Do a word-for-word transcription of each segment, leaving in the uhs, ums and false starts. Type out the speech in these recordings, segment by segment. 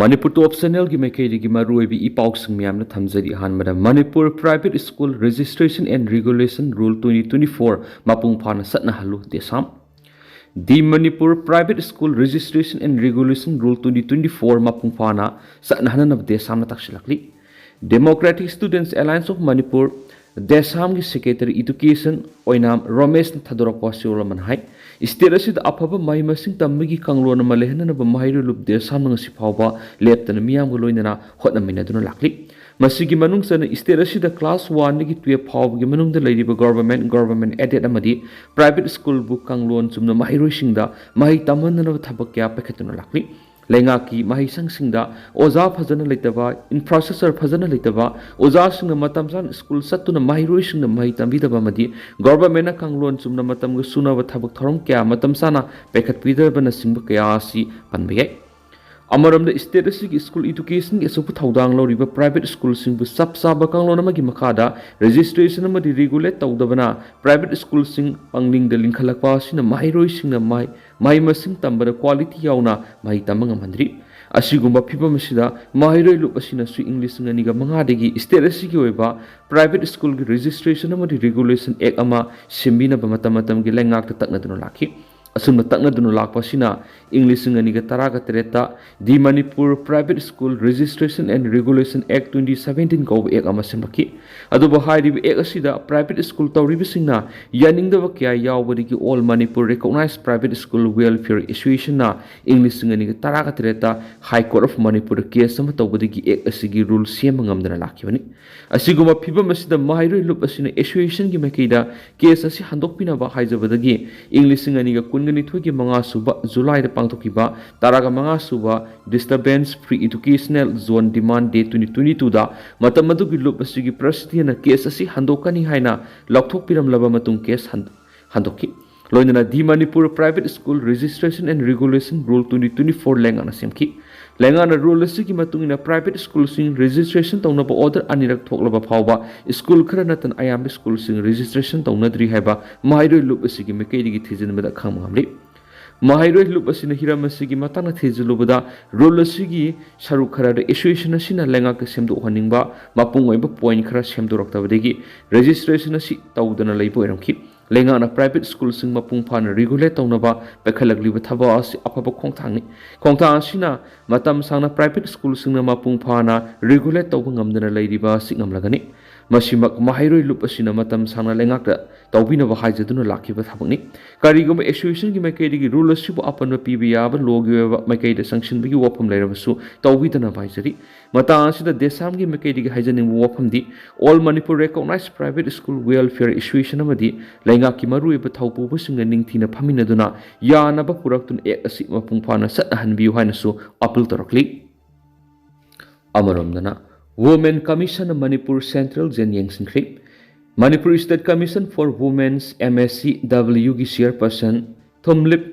ꯃꯅꯤꯄꯨꯔ ꯇꯣꯞ ꯆꯦꯅꯦꯜꯒꯤ ꯃꯥꯏꯀꯩꯗꯒꯤ ꯃꯔꯨꯑꯣꯏꯕ ꯏ ꯄꯥꯎꯁꯤꯡ ꯃꯌꯥꯝꯅ ꯊꯝꯖꯔꯤ꯫ ꯑꯍꯥꯟꯕꯗ, Manipur Private School Registration and Regulation Rule twenty twenty-four ꯃꯄꯨꯡ ꯐꯥꯅ ꯆꯠꯅꯍꯜꯂꯨ, ꯗꯦꯁꯥꯝ꯫ The Manipur Private School Registration and Regulation Rule twenty twenty-four ꯃꯄꯨꯡ ꯐꯥꯅ ꯆꯠꯅꯍꯟꯅꯕ ꯗꯦꯁꯥꯝꯅ ꯇꯥꯛꯁꯤꯜꯂꯛꯂꯤ꯫ Democratic Students Alliance of Manipur, ꯗꯦꯁꯥꯝꯒꯤ Secretary Education ꯑꯣꯏꯅꯥꯝ ꯔꯣꯃꯦꯁꯅ ꯊꯥꯗꯣꯔꯛꯄ ꯋꯥꯁꯤꯔꯣꯜ ꯑꯃꯅ ꯍꯥꯏ, state ꯑꯁꯤꯗ ꯑꯐꯕ ꯃꯍꯩ ꯃꯁꯤꯡ ꯇꯝꯕꯒꯤ ꯀꯥꯡꯂꯣꯟ ꯑꯃ ꯂꯩꯍꯟꯅꯅꯕ ꯃꯍꯩꯔꯣꯏ ꯂꯨꯞ ꯗꯦꯁꯥꯝꯅ ꯉꯁꯤ ꯐꯥꯎꯕ ꯂꯦꯞꯇꯅ ꯃꯤꯌꯥꯝꯒ ꯂꯣꯏꯅꯅ ꯍꯣꯠꯅꯃꯤꯟꯅꯗꯨꯅ ꯂꯥꯛꯂꯤ꯫ ꯃꯁꯤꯒꯤ ꯃꯅꯨꯡ ꯆꯟꯅ state ꯑꯁꯤꯗ class one ꯗꯒꯤ twelve ꯐꯥꯎꯕꯒꯤ ꯃꯅꯨꯡꯗ ꯂꯩꯔꯤꯕ government, government aided ꯑꯃꯗꯤ private schoolꯕꯨ ꯀꯥꯡꯂꯣꯟ ꯆꯨꯝꯅ ꯃꯍꯩꯔꯣꯏꯁꯤꯡꯗ ꯃꯍꯩ ꯇꯝꯍꯟꯅꯅꯕ ꯊꯕꯛ ꯀꯌꯥ ꯄꯥꯏꯈꯠꯇꯨꯅ ꯂꯥꯛꯂꯤ꯫ ꯂꯩꯉꯥꯛꯀꯤ ꯃꯍꯩꯁꯪꯁꯤꯡꯗ ꯑꯣꯖꯥ ꯐꯖꯅ ꯂꯩꯇꯕ, infrastructure ꯐꯖꯅ ꯂꯩꯇꯕ, ꯑꯣꯖꯥꯁꯤꯡꯅ ꯃꯇꯝ ꯆꯥꯅ school ꯆꯠꯇꯨꯅ ꯃꯍꯩꯔꯣꯏꯁꯤꯡꯗ ꯃꯍꯩ ꯇꯝꯕꯤꯗꯕ ꯑꯃꯗꯤ governmentꯅ ꯀꯥꯡꯂꯣꯟ ꯆꯨꯝꯅ ꯃꯇꯝꯒ ꯆꯨꯅꯕ ꯊꯕꯛ ꯊꯧꯔꯝ ꯀꯌꯥ ꯃꯇꯝ ꯆꯥꯅ ꯄꯥꯏꯈꯠꯄꯤꯗꯕꯅꯆꯤꯡꯕ ꯀꯌꯥ ꯑꯁꯤ ꯄꯟꯕ ꯌꯥꯏ꯫ ꯑꯃꯔꯣꯝꯗ, state ꯑꯁꯤꯒꯤ school educationꯒꯤ ꯑꯆꯧꯕ ꯊꯧꯗꯥꯡ ꯂꯧꯔꯤꯕ private schoolꯁꯤꯡꯕꯨ ꯆꯞ ꯆꯥꯕ ꯀꯥꯡꯂꯣꯟ ꯑꯃꯒꯤ ꯃꯈꯥꯗ registration ꯑꯃꯗꯤ regulate ꯇꯧꯗꯕꯅ private schoolꯁꯤꯡ ꯄꯪꯂꯤꯡꯗ ꯂꯤꯡꯈꯠꯂꯛꯄ ꯑꯁꯤꯅ ꯃꯍꯩꯔꯣꯏꯁꯤꯡꯅ ꯃꯍꯩ, ꯃꯍꯩ ꯃꯁꯤꯡ ꯇꯝꯕꯗ quality ꯌꯥꯎꯅ ꯃꯍꯩ ꯇꯝꯕ ꯉꯝꯍꯟꯗ꯭ꯔꯤ꯫ ꯑꯁꯤꯒꯨꯝꯕ ꯐꯤꯕꯝ ꯑꯁꯤꯗ ꯃꯍꯩꯔꯣꯏ ꯂꯨꯞ ꯑꯁꯤꯅꯁꯨ ꯏꯪ ꯂꯤꯁꯤꯡ ꯑꯅꯤꯒ ꯃꯉꯥꯗꯒꯤ state ꯑꯁꯤꯒꯤ ꯑꯣꯏꯕ private schoolꯒꯤ Registration ꯑꯃꯗꯤ Regulation Act ꯑꯃ ꯁꯦꯝꯕꯤꯅꯕ ꯃꯇꯝ ꯃꯇꯝꯒꯤ ꯂꯩꯉꯥꯛꯇ ꯇꯛꯅꯗꯨꯅ ꯂꯥꯛꯈꯤ꯫ ꯑꯁꯨꯝꯅ ꯇꯛꯅꯗꯨꯅ ꯂꯥꯛꯄ ꯑꯁꯤꯅ ꯏꯪ ꯂꯤꯁꯤꯡ ꯑꯅꯤꯒ ꯇꯔꯥꯒ ꯇꯔꯦꯠꯇ The Manipur Private School Registration and Regulation Act twenty seventeen ꯀꯧꯕ act ꯑꯃ ꯁꯦꯝꯂꯛꯈꯤ꯫ ꯑꯗꯨꯕꯨ ꯍꯥꯏꯔꯤꯕ act ꯑꯁꯤꯗ private school ꯇꯧꯔꯤꯕꯁꯤꯡꯅ ꯌꯥꯅꯤꯡꯗꯕ ꯀꯌꯥ ꯌꯥꯎꯕꯗꯒꯤ All Manipur Recognized Private School Welfare Associationꯅ ꯏꯪ ꯂꯤꯁꯤꯡ ꯑꯅꯤꯒ ꯇꯔꯥꯒ ꯇꯔꯦꯠꯇ High Court of Manipurꯗ case ꯑꯃ ꯇꯧꯕꯗꯒꯤ act ꯑꯁꯤꯒꯤ rule ꯁꯦꯝꯕ ꯉꯝꯗꯅ ꯂꯥꯛꯈꯤꯕꯅꯤ꯫ ꯑꯁꯤꯒꯨꯝꯕ ꯐꯤꯕꯝ ꯑꯁꯤꯗ ꯃꯍꯩꯔꯣꯏ ꯂꯨꯞ ꯑꯁꯤꯅ associationꯒꯤ ꯃꯥꯏꯀꯩꯗ case ꯑꯁꯤ ꯍꯟꯗꯣꯛꯄꯤꯅꯕ ꯍꯥꯏꯖꯕꯗꯒꯤ ꯏꯪ ꯂꯤꯁꯤꯡ ꯑꯅꯤꯒ ꯀꯨꯟꯒ ꯅꯤꯊꯣꯏꯒꯤ ꯃꯉꯥ ꯁꯨꯕ Julyꯗ ꯄꯥꯡꯊꯣꯛꯈꯤꯕ ꯇꯔꯥꯒ ꯃꯉꯥ ꯁꯨꯕ Disturbance Free Educational Zone Demand Day twenty twenty twoꯗ ꯃꯇꯝ ꯑꯗꯨꯒꯤ ꯂꯨꯞ ꯑꯁꯤꯒꯤ presidentꯅ case ꯑꯁꯤ ꯍꯟꯗꯣꯛꯀꯅꯤ ꯍꯥꯏꯅ ꯂꯥꯎꯊꯣꯛꯄꯤꯔꯝꯂꯕ ꯃꯇꯨꯡ case ꯍꯟ-, ꯍꯟꯗꯣꯛꯈꯤ꯫ ꯂꯣꯏꯅꯅ The Manipur Private School Registration and Regulation Rule twenty twenty-four ꯂꯩꯉꯥꯛꯅ ꯁꯦꯝꯈꯤ꯫ ꯂꯩꯉꯥꯛꯅ rule ꯑꯁꯤꯒꯤ ꯃꯇꯨꯡ ꯏꯟꯅ private schoolꯁꯤꯡ registration ꯇꯧꯅꯕ order ꯑꯅꯤꯔꯛ ꯊꯣꯛꯂꯕ ꯐꯥꯎꯕ school ꯈꯔ ꯅꯠꯇꯅ ꯑꯌꯥꯝꯕ schoolꯁꯤꯡ registration ꯇꯧꯅꯗ꯭ꯔꯤ ꯍꯥꯏꯕ ꯃꯍꯩꯔꯣꯏ ꯂꯨꯞ ꯑꯁꯤꯒꯤ ꯃꯥꯏꯀꯩꯗꯒꯤ ꯊꯤꯖꯤꯟꯕꯗ ꯈꯪꯕ ꯉꯝꯂꯤ꯫ ꯃꯍꯩꯔꯣꯏ ꯂꯨꯞ ꯑꯁꯤꯅ ꯍꯤꯔꯝ ꯑꯁꯤꯒꯤ ꯃꯇꯥꯡꯗ ꯊꯤꯖꯤꯜꯂꯨꯕꯗ, ꯔꯨꯜ ꯑꯁꯤꯒꯤ ꯁꯔꯨꯛ ꯈꯔꯗ ꯑꯦꯁꯣꯁꯤꯌꯦꯁꯟ ꯑꯁꯤꯅ ꯂꯩꯉꯥꯛꯇ ꯁꯦꯝꯗꯣꯛꯍꯟꯅꯤꯡꯕ ꯃꯄꯨꯡ ꯑꯣꯏꯕ ꯄꯣꯏꯟꯠ ꯈꯔ ꯁꯦꯝꯗꯣꯔꯛꯇꯕꯗꯒꯤ ꯔꯦꯖꯤꯁꯇ꯭ꯔꯦꯁꯟ ꯑꯁꯤ ꯇꯧꯗꯅ ꯂꯩꯕ ꯑꯣꯏꯔꯝꯈꯤ꯫ ꯂꯩꯉꯥꯛꯅ ꯄ꯭ꯔꯥꯏꯚꯦꯠ ꯁ꯭ꯀꯨꯜꯁꯤꯡ ꯃꯄꯨꯡ ꯐꯥꯅ ꯔꯤꯒꯨꯂꯦꯠ ꯇꯧꯅꯕ ꯄꯥꯏꯈꯠꯂꯛꯂꯤꯕ ꯊꯕꯛ ꯑꯁꯤ ꯑꯐꯕ ꯈꯣꯡꯊꯥꯡꯅꯤ꯫ ꯈꯣꯡꯊꯥꯡ ꯑꯁꯤꯅ ꯃꯇꯝ ꯁꯥꯡꯅ ꯄ꯭ꯔꯥꯏꯚꯦꯠ ꯁ꯭ꯀꯨꯜꯁꯤꯡꯅ ꯃꯄꯨꯡ ꯐꯥꯅ ꯔꯤꯒꯨꯂꯦꯠ ꯇꯧꯕ ꯉꯝꯗꯅ ꯂꯩꯔꯤꯕ ꯑꯁꯤ ꯉꯝꯂꯒꯅꯤ꯫ ꯃꯁꯤꯃꯛ ꯃꯍꯩꯔꯣꯏ ꯂꯨꯞ ꯑꯁꯤꯅ ꯃꯇꯝ ꯁꯥꯡꯅ ꯂꯩꯉꯥꯛꯇ ꯇꯧꯕꯤꯅꯕ ꯍꯥꯏꯖꯗꯨꯅ ꯂꯥꯛꯈꯤꯕ ꯊꯕꯛꯅꯤ꯫ ꯀꯔꯤꯒꯨꯝꯕ ꯑꯦꯁꯣꯁꯤꯌꯦꯁꯟꯒꯤ ꯃꯥꯏꯀꯩꯗꯒꯤ ꯔꯨꯜ ꯑꯁꯤꯕꯨ ꯑꯄꯟꯕ ꯄꯤꯕ ꯌꯥꯕ ꯂꯣꯒꯤ ꯑꯣꯏꯕ ꯃꯥꯏꯀꯩꯗ ꯆꯪꯁꯤꯟꯕꯒꯤ ꯋꯥꯐꯝ ꯂꯩꯔꯕꯁꯨ ꯇꯧꯕꯤꯗꯅꯕ ꯍꯥꯏꯖꯔꯤ꯫ ꯃꯇꯥꯡ ꯑꯁꯤꯗ ꯗꯦꯁꯥꯝꯒꯤ ꯃꯥꯏꯀꯩꯗꯒꯤ ꯍꯥꯏꯖꯅꯤꯡꯕ ꯋꯥꯐꯝꯗꯤ, All Manipur Recognized Private School Welfare Association ꯑꯃꯗꯤ ꯂꯩꯉꯥꯛꯀꯤ ꯃꯔꯨꯑꯣꯏꯕ ꯊꯧꯄꯨꯕꯁꯤꯡꯒ ꯅꯤꯡꯊꯤꯅ ꯐꯝꯃꯤꯟꯅꯗꯨꯅ ꯌꯥꯅꯕ ꯄꯨꯔꯛꯇꯨꯅ ꯑꯦꯛ ꯑꯁꯤ ꯃꯄꯨꯡ ꯐꯥꯅ ꯆꯠꯅꯍꯟꯕꯤꯌꯨ ꯍꯥꯏꯅꯁꯨ ꯑꯄꯤꯜ ꯇꯧꯔꯛꯂꯤ꯫ ꯑꯃꯔꯣꯝꯗꯅ, Women Commission Manipur Central Jail ꯌꯦꯡꯁꯤꯟꯈ꯭ꯔꯤ꯫ Manipur State Commission for Women's, M S C W ꯒꯤ ꯆꯤꯌꯔꯄꯔꯁꯟ ꯊꯨꯝꯂꯤꯞ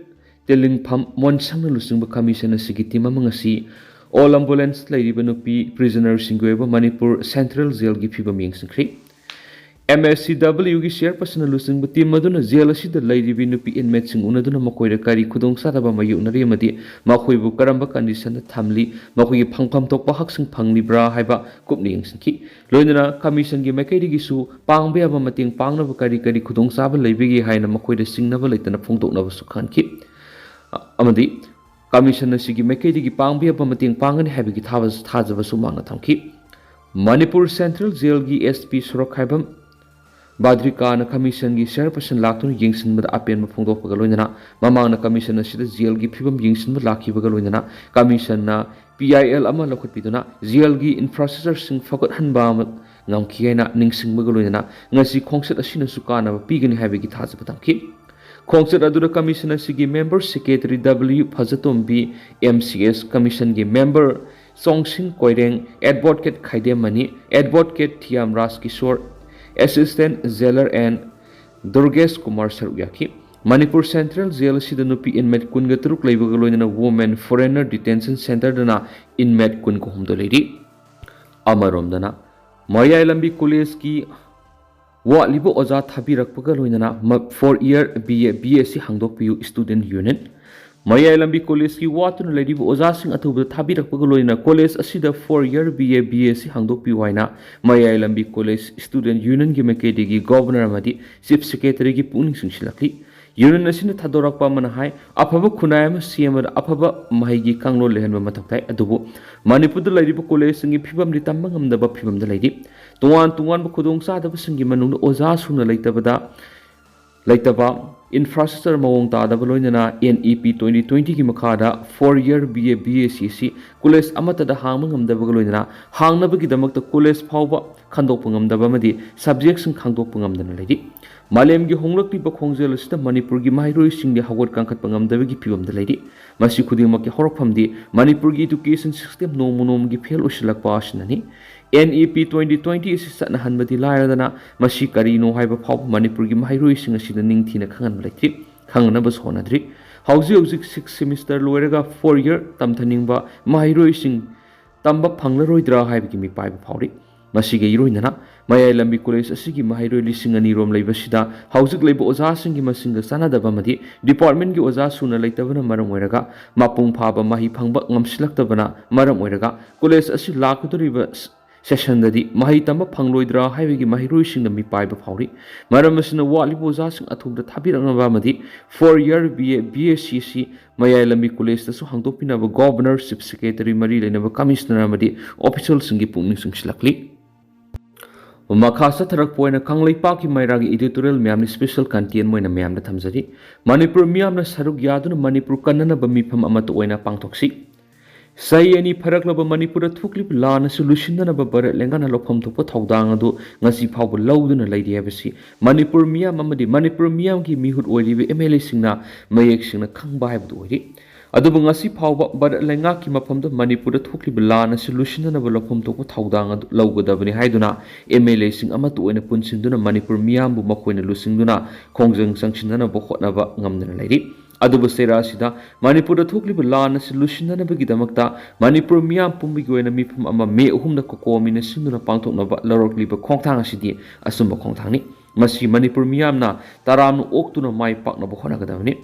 ꯇꯦꯂꯤꯡꯐꯝ ꯃꯣꯟꯁꯪꯅ ꯂꯨꯆꯤꯡꯕ ꯀꯃꯤꯁꯟ ꯑꯁꯤꯒꯤ ꯇꯤꯝ ꯑꯃ ꯉꯁꯤ ꯑꯣꯜ ꯑꯦꯝꯕꯨꯂꯦꯟꯁ ꯂꯩꯔꯤꯕ ꯅꯨꯄꯤ ꯄ꯭ꯔꯤꯖꯅꯔꯁꯤꯡꯒꯤ ꯑꯣꯏꯕ ꯃꯅꯤꯄꯨꯔ ꯁꯦꯟꯇ꯭ꯔꯦꯜ ꯖꯦꯜꯒꯤ ꯐꯤꯕꯝ ꯌꯦꯡꯁꯤꯟꯈ꯭ꯔꯤ꯫ M S C W ꯒꯤ ꯆꯤꯌꯔꯄꯔꯁꯟꯅ ꯂꯨꯆꯤꯡꯕ ꯇꯤꯝ ꯑꯗꯨꯅ ꯖꯦꯜ ꯑꯁꯤꯗ ꯂꯩꯔꯤꯕꯤ ꯅꯨꯄꯤ ꯏꯟꯃꯦꯠꯁꯤꯡ ꯎꯅꯗꯨꯅ ꯃꯈꯣꯏꯗ ꯀꯔꯤ ꯈꯨꯗꯣꯡꯆꯥꯗꯕ ꯃꯥꯌꯣꯛꯅꯔꯤ ꯑꯃꯗꯤ ꯃꯈꯣꯏꯕꯨ ꯀꯔꯝꯕ ꯀꯟꯗꯤꯁꯟꯗ ꯊꯝꯂꯤ, ꯃꯈꯣꯏꯒꯤ ꯐꯪꯐꯝ ꯊꯣꯛꯄ ꯍꯛꯁꯤꯡ ꯐꯪꯂꯤꯕ꯭ꯔꯥ ꯍꯥꯏꯕ ꯀꯨꯞꯅ ꯌꯦꯡꯁꯤꯟꯈꯤ꯫ ꯂꯣꯏꯅꯅ ꯀꯃꯤꯁꯟꯒꯤ ꯃꯥꯏꯀꯩꯗꯒꯤꯁꯨ ꯄꯥꯡꯕ ꯌꯥꯕ ꯃꯇꯦꯡ ꯄꯥꯡꯅꯕ ꯀꯔꯤ ꯀꯔꯤ ꯈꯨꯗꯣꯡꯆꯥꯕ ꯂꯩꯕꯒꯦ ꯍꯥꯏꯅ ꯃꯈꯣꯏꯗ ꯆꯤꯡꯅꯕ ꯂꯩꯇꯅ ꯐꯣꯡꯗꯣꯛꯅꯕꯁꯨ ꯈꯟꯈꯤ꯫ ꯑꯃꯗꯤ ꯀꯃꯤꯁꯟ ꯑꯁꯤꯒꯤ ꯃꯥꯏꯀꯩꯗꯒꯤ ꯄꯥꯡꯕ ꯌꯥꯕ ꯃꯇꯦꯡ ꯄꯥꯡꯒꯅꯤ ꯍꯥꯏꯕꯒꯤ ꯊꯥꯕ-, ꯊꯥꯖꯕꯁꯨ ꯃꯍꯥꯛꯅ ꯊꯝꯈꯤ꯫ ꯃꯅꯤꯄꯨꯔ ꯁꯦꯟꯇ꯭ꯔꯦꯜ ꯖꯦꯜꯒꯤ S P ꯁꯣꯔꯣꯛꯈꯥꯏꯕꯝ ꯕꯥꯗ꯭ꯔꯤꯀꯥꯅ ꯀꯃꯤꯁꯟꯒꯤ ꯆꯤꯌꯔꯄꯔꯁꯟ ꯂꯥꯛꯇꯨꯅ ꯌꯦꯡꯁꯤꯟꯕꯗ ꯑꯄꯦꯟꯕ ꯐꯣꯡꯗꯣꯛꯄꯒ ꯂꯣꯏꯅꯅ ꯃꯃꯥꯡꯗ ꯀꯃꯤꯁꯟ ꯑꯁꯤꯗ ꯖꯦꯜꯒꯤ ꯐꯤꯕꯝ ꯌꯦꯡꯁꯤꯟꯕ ꯂꯥꯛꯈꯤꯕꯒ ꯂꯣꯏꯅꯅ ꯀꯃꯤꯁꯟꯅ P I L ꯑꯃ ꯂꯧꯈꯠꯄꯤꯗꯨꯅ ꯖꯦꯜꯒꯤ ꯏꯟꯐ꯭ꯔꯥꯁ꯭ꯇ꯭ꯔꯛꯆꯔꯁꯤꯡ ꯐꯒꯠꯍꯟꯕ ꯑꯃ ꯉꯝꯈꯤ ꯍꯥꯏꯅ ꯅꯤꯡꯁꯤꯡꯕꯒ ꯂꯣꯏꯅꯅ ꯉꯁꯤ ꯈꯣꯡꯆꯠ ꯑꯁꯤꯅꯁꯨ ꯀꯥꯟꯅꯕ ꯄꯤꯒꯅꯤ ꯍꯥꯏꯕꯒꯤ ꯊꯥꯖꯕ ꯊꯝꯈꯤ꯫ ꯈꯣꯡꯆꯠ ꯑꯗꯨꯗ ꯀꯃꯤꯁꯟ ꯑꯁꯤꯒꯤ member secretary W Phajatombi, M C S ꯀꯃꯤꯁꯟꯒꯤ ꯃꯦꯝꯕꯔ ꯆꯣꯡꯁꯤꯟ ꯀꯣꯏꯔꯦꯡ, ꯑꯦꯗꯚꯣꯀꯦꯠ ꯈꯥꯏꯗꯦꯝꯃꯅꯤ, advocate Thiyam Rajkishor, assistant jailer N Durgesh Kumar ꯁꯔꯨꯛ ꯌꯥꯈꯤ꯫ ꯃꯅꯤꯄꯨꯔ ꯁꯦꯟꯇ꯭ꯔꯦꯜ ꯖꯦꯜ ꯑꯁꯤꯗ ꯅꯨꯄꯤ ꯏꯟꯃꯦꯠ ꯀꯨꯟꯒ ꯇꯔꯨꯛ ꯂꯩꯕꯒ ꯂꯣꯏꯅꯅ Women Foreigner Detention Centreꯗꯅ ꯏꯟꯃꯦꯠ ꯀꯨꯟꯒ ꯍꯨꯝꯗꯣꯏ ꯂꯩꯔꯤ꯫ ꯑꯃꯔꯣꯝꯗꯅ, ꯃꯌꯥꯏ ꯂꯝꯕꯤ ꯀꯣꯂꯦꯖꯀꯤ ꯋꯥꯠꯂꯤꯕ ꯑꯣꯖꯥ ꯊꯥꯕꯤꯔꯛꯄꯒ ꯂꯣꯏꯅꯅ ꯃ-, four year B A, B S C ꯍꯥꯡꯗꯣꯛꯄꯤꯌꯨ student unit꯫ ꯃꯌꯥꯏ ꯂꯝꯕꯤ ꯀꯣꯂꯦꯖꯀꯤ ꯋꯥꯠꯇꯨꯅ ꯂꯩꯔꯤꯕ ꯑꯣꯖꯥꯁꯤꯡ ꯑꯊꯨꯕꯗ ꯊꯥꯕꯤꯔꯛꯄꯒ ꯂꯣꯏꯅꯅ ꯀꯣꯂꯦꯖ ꯑꯁꯤꯗ four year B A B S C ꯍꯥꯡꯗꯣꯛꯄꯤꯌꯨ ꯍꯥꯏꯅ ꯃꯌꯥꯏ ꯂꯝꯕꯤ ꯀꯣꯂꯦꯖ ꯁ꯭ꯇꯨꯗꯦꯟꯠ ꯌꯨꯅꯤꯌꯟꯒꯤ ꯃꯥꯏꯀꯩꯗꯒꯤ ꯒꯣꯚꯔꯅꯔ ꯑꯃꯗꯤ ꯆꯤꯐ ꯁꯦꯀ꯭ꯔꯦꯇꯔꯤꯒꯤ ꯄꯨꯛꯅꯤꯡ ꯆꯤꯡꯁꯤꯜꯂꯛꯂꯤ꯫ ꯌꯨꯅꯤꯌꯟ ꯑꯁꯤꯅ ꯊꯥꯗꯣꯔꯛꯄ ꯑꯃꯅ ꯍꯥꯏ, ꯑꯐꯕ ꯈꯨꯟꯅꯥꯏ ꯑꯃ ꯁꯦꯝꯕꯗ ꯑꯐꯕ ꯃꯍꯩꯒꯤ ꯀꯥꯡꯂꯣꯟ ꯂꯩꯍꯟꯕ ꯃꯊꯧ ꯇꯥꯏ꯫ ꯑꯗꯨꯕꯨ ꯃꯅꯤꯄꯨꯔꯗ ꯂꯩꯔꯤꯕ ꯀꯣꯂꯦꯖꯁꯤꯡꯒꯤ ꯐꯤꯕꯝꯗꯤ ꯇꯝꯕ ꯉꯝꯗꯕ ꯐꯤꯕꯝꯗ ꯂꯩꯔꯤ꯫ ꯇꯣꯉꯥꯟ ꯇꯣꯉꯥꯟꯕ ꯈꯨꯗꯣꯡꯆꯥꯗꯕꯁꯤꯡꯒꯤ ꯃꯅꯨꯡꯗ ꯑꯣꯖꯥ ꯁꯨꯅ ꯂꯩꯇꯕꯗ ꯂꯩꯇꯕ, ꯏꯟꯐ꯭ꯔꯥꯁ꯭ꯇ꯭ꯔꯛꯆꯔ ꯃꯑꯣꯡ ꯇꯥꯗꯕ, ꯂꯣꯏꯅꯅ N E P twenty twenty ꯒꯤ ꯃꯈꯥꯗ four year B A B S C ꯑꯁꯤ ꯀꯣꯂꯦꯖ ꯑꯃꯠꯇꯗ ꯍꯥꯡꯕ ꯉꯝꯗꯕꯒ ꯂꯣꯏꯅꯅ ꯍꯥꯡꯅꯕꯒꯤꯗꯃꯛꯇ ꯀꯣꯂꯦꯖ ꯐꯥꯎꯕ ꯈꯟꯗꯣꯛꯄ ꯉꯝꯗꯕ ꯑꯃꯗꯤ ꯁꯕꯖꯦꯛꯁꯤꯡ ꯈꯪꯗꯣꯛꯄ ꯉꯝꯗꯅ ꯂꯩꯔꯤ꯫ ꯃꯥꯂꯦꯝꯒꯤ ꯍꯣꯡꯂꯛꯂꯤꯕ ꯈꯣꯡꯖꯦꯜ ꯑꯁꯤꯗ ꯃꯅꯤꯄꯨꯔꯒꯤ ꯃꯍꯩꯔꯣꯏꯁꯤꯡꯗꯤ ꯍꯧꯒꯠ ꯀꯥꯡꯈꯠꯄ ꯉꯝꯗꯕꯒꯤ ꯐꯤꯕꯝꯗ ꯂꯩꯔꯤ꯫ ꯃꯁꯤ ꯈꯨꯗꯤꯡꯃꯛꯀꯤ ꯍꯧꯔꯛꯐꯝꯗꯤ ꯃꯅꯤꯄꯨꯔꯒꯤ education system ꯅꯣꯡꯃ ꯅꯣꯡꯃꯒꯤ fail ꯑꯣꯏꯁꯤꯜꯂꯛꯄ ꯑꯁꯤꯅꯅꯤ꯫ N E P twenty twenty ꯑꯁꯤ ꯆꯠꯅꯍꯟꯕꯗꯤ ꯂꯥꯏꯔꯗꯅ, ꯃꯁꯤ ꯀꯔꯤꯅꯣ ꯍꯥꯏꯕ ꯐꯥꯎꯕ ꯃꯅꯤꯄꯨꯔꯒꯤ ꯃꯍꯩꯔꯣꯏꯁꯤꯡ ꯑꯁꯤꯗ ꯅꯤꯡꯊꯤꯅ ꯈꯪꯍꯟꯕ ꯂꯩꯇ꯭ꯔꯤ, ꯈꯪꯅꯅꯕꯁꯨ ꯍꯣꯠꯅꯗ꯭ꯔꯤ꯫ ꯍꯧꯖꯤꯛ ꯍꯧꯖꯤꯛ sixth semester ꯂꯣꯏꯔꯒ four year ꯇꯝꯊꯅꯤꯡꯕ ꯃꯍꯩꯔꯣꯏꯁꯤꯡ ꯇꯝꯕ ꯐꯪꯂꯔꯣꯏꯗ꯭ꯔꯥ ꯍꯥꯏꯕꯒꯤ ꯃꯤꯄꯥꯏꯕ ꯐꯥꯎꯔꯤ꯫ ꯃꯁꯤꯒ ꯏꯔꯣꯏꯅꯅ ꯃꯌꯥꯏ ꯂꯝꯕꯤ ꯀꯣꯂꯦꯖ ꯑꯁꯤꯒꯤ ꯃꯍꯩꯔꯣꯏ ꯂꯤꯁꯤꯡ ꯑꯅꯤ ꯔꯣꯝ ꯂꯩꯕꯁꯤꯗ ꯍꯧꯖꯤꯛ ꯂꯩꯕ ꯑꯣꯖꯥꯁꯤꯡꯒꯤ ꯃꯁꯤꯡꯒ ꯆꯥꯟꯅꯗꯕ ꯑꯃꯗꯤ department ꯀꯤ ꯑꯣꯖꯥ ꯁꯨꯅ ꯂꯩꯇꯕꯅ ꯃꯔꯝ ꯑꯣꯏꯔꯒ ꯃꯄꯨꯡ ꯐꯥꯕ ꯃꯍꯩ ꯐꯪꯕ ꯉꯝꯁꯤꯜꯂꯛꯇꯕꯅ ꯃꯔꯝ ꯑꯣꯏꯔꯒ ꯀꯣꯂꯦꯖ ꯑꯁꯤ ꯂꯥꯛꯀꯗꯧꯔꯤꯕ session ꯗꯗꯤ ꯃꯍꯩ ꯇꯝꯕ ꯐꯪꯂꯣꯏꯗ꯭ꯔꯥ ꯍꯥꯏꯕꯒꯤ ꯃꯍꯩꯔꯣꯏꯁꯤꯡꯅ ꯃꯤꯄꯥꯏꯕ ꯐꯥꯎꯔꯤ꯫ ꯃꯔꯝ ꯑꯁꯤꯅ ꯋꯥꯠꯂꯤꯕ ꯑꯣꯖꯥꯁꯤꯡ ꯑꯊꯨꯕꯗ ꯊꯥꯕꯤꯔꯛꯅꯕ ꯑꯃꯗꯤ four year B A B S C ꯑꯁꯤ ꯃꯌꯥꯏ ꯂꯝꯕꯤ ꯀꯣꯂꯦꯖꯇꯁꯨ ꯍꯥꯡꯗꯣꯛꯄꯤꯅꯕ ꯒꯣꯚꯔꯅꯔ, ꯆꯤꯐ ꯁꯦꯀ꯭ꯔꯦꯇꯔꯤ, ꯃꯔꯤ ꯂꯩꯅꯕ ꯀꯃꯤꯁꯅꯔ ꯑꯃꯗꯤ ꯑꯣꯐꯤꯁꯤꯌꯦꯜꯁꯤꯡꯒꯤ ꯄꯨꯛꯅꯤꯡ ꯆꯤꯡꯁꯤꯜꯂꯛꯂꯤ꯫ ꯃꯈꯥ ꯆꯠꯊꯔꯛꯄ ꯑꯣꯏꯅ ꯀꯪꯂꯩꯄꯥꯛꯀꯤ ꯃꯩꯔꯥꯒꯤ editorial ꯃꯌꯥꯝꯅ special content ꯑꯣꯏꯅ ꯃꯌꯥꯝꯗ ꯊꯝꯖꯔꯤ꯫ ꯃꯅꯤꯄꯨꯔ ꯃꯤꯌꯥꯝꯅ ꯁꯔꯨꯛ ꯌꯥꯗꯨꯅ ꯃꯅꯤꯄꯨꯔ ꯀꯟꯅꯅꯕ ꯃꯤꯐꯝ ꯑꯃꯠꯇ ꯑꯣꯏꯅ ꯄꯥꯡꯊꯣꯛꯁꯤ꯫ ꯆꯍꯤ ꯑꯅꯤ ꯐꯥꯔꯛꯂꯕ ꯃꯅꯤꯄꯨꯔꯗ ꯊꯣꯛꯂꯤꯕ ꯂꯥꯟ ꯑꯁꯤ ꯂꯣꯏꯁꯤꯟꯅꯅꯕ ꯚꯥꯔꯠ ꯂꯩꯉꯥꯛꯅ ꯂꯧꯐꯝ ꯊꯣꯛꯄ ꯊꯧꯗꯥꯡ ꯑꯗꯨ ꯉꯁꯤ ꯐꯥꯎꯕ ꯂꯧꯗꯨꯅ ꯂꯩꯔꯤ ꯍꯥꯏꯕꯁꯤ ꯃꯅꯤꯄꯨꯔ ꯃꯤꯌꯥꯝ ꯑꯃꯗꯤ ꯃꯅꯤꯄꯨꯔ ꯃꯤꯌꯥꯝꯒꯤ ꯃꯤꯍꯨꯠ ꯑꯣꯏꯔꯤꯕ M L A ꯁꯤꯡꯅ ꯃꯌꯦꯛ ꯁꯦꯡꯅ ꯈꯪꯕ ꯍꯥꯏꯕꯗꯨ ꯑꯣꯏꯔꯤ꯫ ꯑꯗꯨꯕꯨ ꯉꯁꯤ ꯐꯥꯎꯕ ꯚꯥꯔꯠ ꯂꯩꯉꯥꯛꯀꯤ ꯃꯐꯝꯗ ꯃꯅꯤꯄꯨꯔꯗ ꯊꯣꯛꯂꯤꯕ ꯂꯥꯟ ꯑꯁꯤ ꯂꯣꯏꯁꯤꯟꯅꯅꯕ ꯂꯧꯐꯝ ꯊꯣꯛꯄ ꯊꯧꯗꯥꯡ ꯑꯗꯨ ꯂꯧꯒꯗꯕꯅꯤ ꯍꯥꯏꯗꯨꯅ M L A ꯁꯤꯡ ꯑꯃꯠꯇ ꯑꯣꯏꯅ ꯄꯨꯟꯁꯤꯟꯗꯨꯅ ꯃꯅꯤꯄꯨꯔ ꯃꯤꯌꯥꯝꯕꯨ ꯃꯈꯣꯏꯅ ꯂꯨꯆꯤꯡꯗꯨꯅ ꯈꯣꯡꯖꯪ ꯆꯪꯁꯤꯟꯅꯅꯕ ꯍꯣꯠꯅꯕ ꯉꯝꯗꯅ ꯂꯩꯔꯤ꯫ ꯑꯗꯨꯕꯨ ꯆꯩꯔꯥ ꯑꯁꯤꯗ ꯃꯅꯤꯄꯨꯔꯗ ꯊꯣꯛꯂꯤꯕ ꯂꯥꯟ ꯑꯁꯤ ꯂꯣꯏꯁꯤꯟꯅꯅꯕꯒꯤꯗꯃꯛꯇ ꯃꯅꯤꯄꯨꯔ ꯃꯤꯌꯥꯝ ꯄꯨꯝꯕꯒꯤ ꯑꯣꯏꯅ ꯃꯤꯐꯝ ꯑꯃ ꯃꯦ ꯑꯍꯨꯝꯗ ꯀꯣꯀꯣꯃꯤꯅ ꯁꯤꯟꯗꯨꯅ ꯄꯥꯡꯊꯣꯛꯅꯕ ꯂꯧꯔꯛꯂꯤꯕ ꯈꯣꯡꯊꯥꯡ ꯑꯁꯤꯗꯤ ꯑꯆꯨꯝꯕ ꯈꯣꯡꯊꯥꯡꯅꯤ꯫ ꯃꯁꯤ ꯃꯅꯤꯄꯨꯔ ꯃꯤꯌꯥꯝꯅ ꯇꯔꯥꯝꯅ ꯑꯣꯛꯇꯨꯅ ꯃꯥꯏ ꯄꯥꯛꯅꯕ ꯍꯣꯠꯅꯒꯗꯕꯅꯤ꯫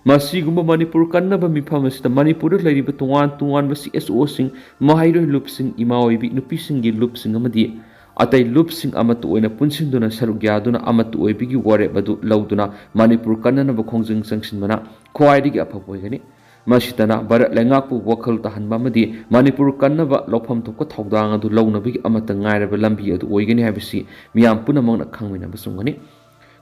ꯃꯁꯤꯒꯨꯝꯕ ꯃꯅꯤꯄꯨꯔ ꯀꯟꯅꯕ ꯃꯤꯐꯝ ꯑꯁꯤꯗ ꯃꯅꯤꯄꯨꯔꯗ ꯂꯩꯔꯤꯕ ꯇꯣꯉꯥꯟ ꯇꯣꯉꯥꯟꯕ ꯁꯤ ꯑꯦꯁ ꯑꯣꯁꯤꯡ, ꯃꯍꯩꯔꯣꯏ ꯂꯨꯞꯁꯤꯡ, ꯏꯃꯥ ꯑꯣꯏꯕꯤ ꯅꯨꯄꯤꯁꯤꯡꯒꯤ ꯂꯨꯞꯁꯤꯡ ꯑꯃꯗꯤ ꯑꯇꯩ ꯂꯨꯞꯁꯤꯡ ꯑꯃꯠꯇ ꯑꯣꯏꯅ ꯄꯨꯟꯁꯤꯟꯗꯨꯅ ꯁꯔꯨꯛ ꯌꯥꯗꯨꯅ ꯑꯃꯠꯇ ꯑꯣꯏꯕꯒꯤ ꯋꯥꯔꯦꯞ ꯑꯗꯨ ꯂꯧꯗꯨꯅ ꯃꯅꯤꯄꯨꯔ ꯀꯟꯅꯅꯕ ꯈꯣꯡꯖꯪ ꯆꯪꯁꯤꯟꯕꯅ ꯈ꯭ꯋꯥꯏꯗꯒꯤ ꯑꯐꯕ ꯑꯣꯏꯒꯅꯤ꯫ ꯃꯁꯤꯇꯅ ꯚꯥꯔꯠ ꯂꯩꯉꯥꯛꯄꯨ ꯋꯥꯈꯜ ꯇꯥꯍꯟꯕ ꯑꯃꯗꯤ ꯃꯅꯤꯄꯨꯔ ꯀꯟꯅꯕ ꯂꯧꯐꯝ ꯊꯣꯛꯄ ꯊꯧꯗꯥꯡ ꯑꯗꯨ ꯂꯧꯅꯕꯒꯤ ꯑꯃꯠꯇ ꯉꯥꯏꯔꯕ ꯂꯝꯕꯤ ꯑꯗꯨ ꯑꯣꯏꯒꯅꯤ ꯍꯥꯏꯕꯁꯤ ꯃꯤꯌꯥꯝ ꯄꯨꯝꯅꯃꯛꯅ ꯈꯪꯃꯤꯟꯅꯕ ꯆꯨꯝꯒꯅꯤ꯫